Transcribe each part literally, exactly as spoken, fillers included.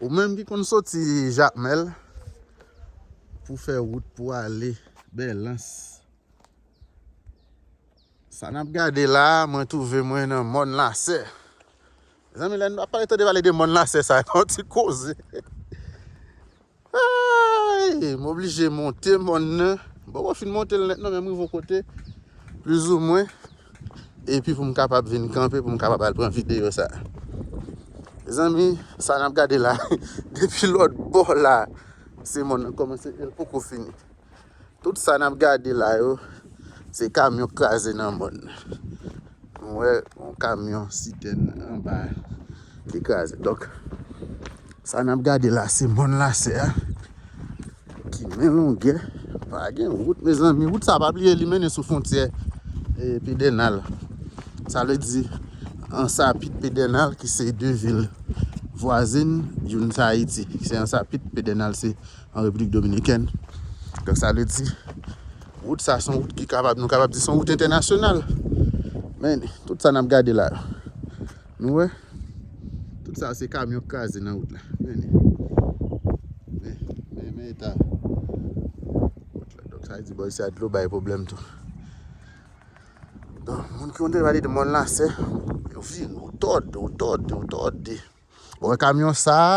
Ou menm ki konn soti Jakmèl pou fè wout pou ale Bèlans. Sa n ap gade la, mwen twouve mwen nan Mòn Lasè. Mezanmi, lè n ap pale, tande pale de Mòn Lasè sa, e pa yon ti koze. Ay, m oblije monte mòn nan. M poko fin monte l nèt non, men m rive yon kote, plizoumwen. Epi pou m kapab vin kanpe, pou m kapab al pran videyo sa. Mezanmi, sa n ap gade la, depi lòt bò la, se mòn nan kòmanse, e l poko fini. Tout sa n ap gade la yo, se kamyon k kraze nan mòn nan. Nou wè yon kamyon sitèn anba ki kraze. Donk, sa n ap gade la, se Mòn Lasè a, ki men longè. Pa gen wout, mezanmi. Wout sa, pa bliye, li mennen sou fwontyè, e, Pedènal. Sa vle di, Ansapit, Pedènal, ki se de vil vwazen, youn se Ayiti. Se Ansapit, Pedènal se an Repiblik Dominikèn. Donk, sa vle di, wout sa se yon wout ki kapab, nou kapab di se yon wout entènasyonal. Men, tout sa n ap gade la, nou wè, tout sa se kamyon k kraze nan wout la. Men, men, men, men eta wout la. Donk, sa vle di, bò isi a dlo bay pwoblèm tou. Donk, moun ki konn pale de Mòn Lasè, yo vire, yo tòde, yo tòde, yo tòde. Ou wè kamyon sa a,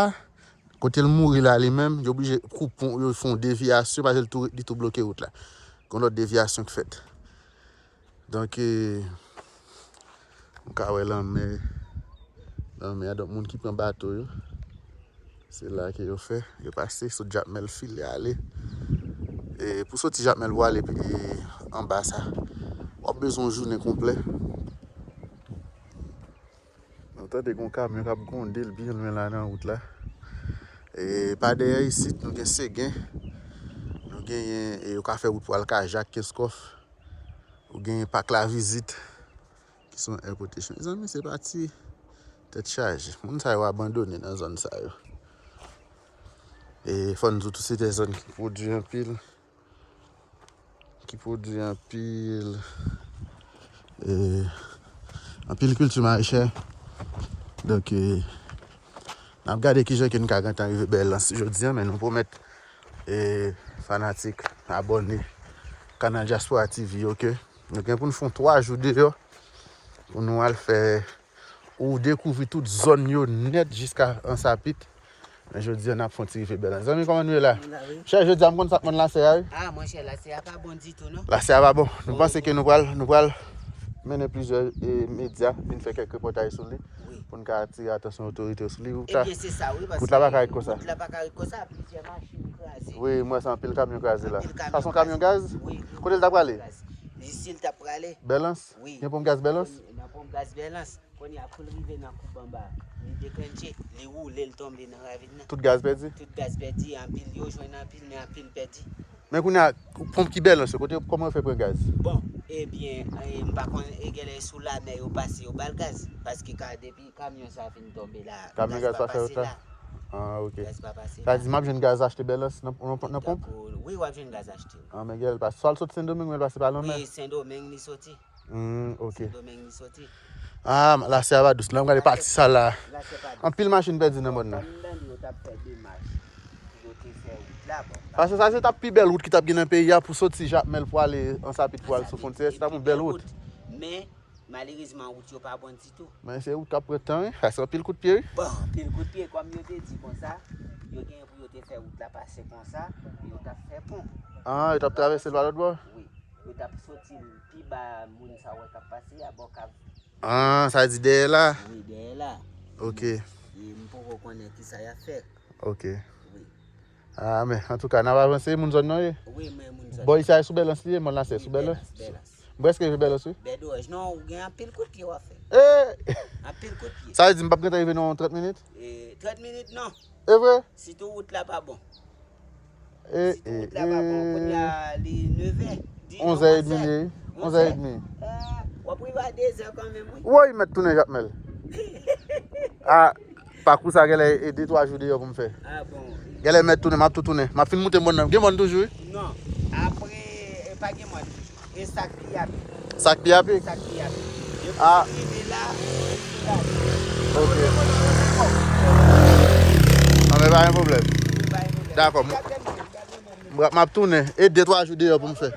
kote l mouri la, li menm, yo oblije koupe, yo fè yon devyasyon, paske li tou, li tou bloke wout la. Gon lòt devyasyon k fèt. Donk, e, ou ka wè lanmè, lanmè a, donk moun ki pran bato yo, se la ke yo fè, yo pase, sot Jakmèl file ale. E pou soti Jakmèl pou ale, e, anba sa, w ap bezwen yon jounen konplè. Nou tande gon kamyon k ap gwonde l byen lwen la nan wout la. E pa dèyè isit, nou gen Segen. Nou genyen, e yo ka fè wout pou al Kajak, Kenskòf. Ou genyen Pak Lavizit, ki se yon air protection. Mezanmi, se pati tèt chaje. Moun sa yo abandone nan zòn sa yo. E fò n di w tou, se de zòn ki pwodui anpil. Ki pwodui anpil, e, anpil kilti maraîchère. Donk, e, n ap gade kijan ke n ka gentan rive Bèlans jodi a, men nou pwomèt, e, fanatik, abòne Kanal Diaspora T V yo ke nou gen pou n fè yon twa jou deyò pou nou al fè ou dekouvri tout zòn yo nèt jiska Ansapit. Men jodi a, n ap fè yon ti rive Bèlans. Zanmi, kòman nou ye la? Nou la, wi. Chè, jodi a, m konn sa k Mòn Lasè a, wi. Ah, monchè, Lasè a pa bon ditou, non. Lasè a pa bon. Nou panse ke nou pral, nou pral mennen plizyè, e, medya vin fè kèk repòtaj sou li, wi, pou n ka atire atansyon otorite yo sou li. Ebyen, se sa, wi, paske wout la pa ka ret konsa. Wout la pa ka ret konsa, plizyè machin kraze. Wi, m wè se anpil kamyon kraze la. Anpil kamyon kraze. Sa se yon kamyon gaz? Wi, wi. Kote l ta prale? Li si l ta prale. Bèlans? Wi. Gen ponp gaz Bèlans? Nan ponp gaz Bèlans. Kounye a, kou l rive nan koub anba, li deklantche, li woule, l tonbe nan ravin nan. Tout gaz pèdi? Tout gaz pèdi, anpil yo jwenn anpil, men anpil pèdi. Men kounye a, ponp ki Bèlans yo, kote, kòman yo fè pran gaz? Bon, ebyen, e, m pa konn, e, genlè sou lanmè yo pase, yo ba l gaz. Paske ka, depi kamyon sa fin tonbe la, kamyon gaz pa fè wout la? Ah, ok. Gaz pa pase la. Sa di m ap jwenn gaz achte Bèlans nan, nan, nan ponp? Tankou, wi, w ap jwenn gaz achte. Ah, men genlè l pa, swa l soti Sendomeng, men l pase pa lanmè? Wi, Sendomeng li soti. Hmm, ok. Sendomeng li soti. Ah, Lasè a pa dous. Lè m gade pati sa la. Lasè pa dous. Anpil machin pèdi nan mòn nan. Pandan yo t ap fè demach pou yo te fè wout la, bon. Paske sa se t ap pi bèl wout ki t ap gen nan peyi a pou soti Jakmèl pou ale Ansapit pou al sou fwontyè. Se t ap yon bèl wout. Men, malerezman, wout yo pa bon ditou. Men se wout k ap pran tan, wi. Sa se anpil kout pye, wi. Bon, anpil kout pye, kòm yo te di konsa, yo genyen pou yo te fè wout la pase konsa, yo t ap fè pon. Ah, yo t ap travèse l pa lòt bò? Wi. Yo t ap soti l pi ba moun sa w wè k ap pase a, bò Kav. Ah, sa di dèyè la? Wi, dèyè la. Ok. E m poko konnen ki sa y ap fè. Ok. Wi. Ah, men, antouka, n ap avanse, moun zòn nan ye? Wi, mwen moun zòn nan. Bò isi a sou Bèlans li ye, Mòn Lasè sou Bèlans? Wi, Bèlans, Bèlans. Bèlans. Bò èske rive Bèlans, wi? Bèdwòj. Non, ou gen anpil kout pye w ap fè. Eh! Anpil kout pye. Sa vle di m p ap gentan rive nan trant minit? E, trant minit, non. E vre? Sitou wout la pa bon. E, sitou wout la pa bon, kounye a li nevè. Di onzè edmi li ye, wi. Onzè edmi. Eh, w ap rive a dezè kanmenm, wi. Woy, mèt tounen Jakmèl. Ah, pakou sa genlè e de twa jou deyò pou m fè. Ah, bon. Genlè mèt tounen, m ap tou tounen. M ap fin moute mòn nan. Gen mòn toujou, wi. Non. Apre, e pa gen mòn toujou. E sa k pi apik. Sa k pi apik? Sa k pi apik. Ah. Depi w rive la, ou rive la. Ok. Anben, Pa gen pwoblèm. Dakò. M, m ap tounen. E de twa jou deyò pou m fè.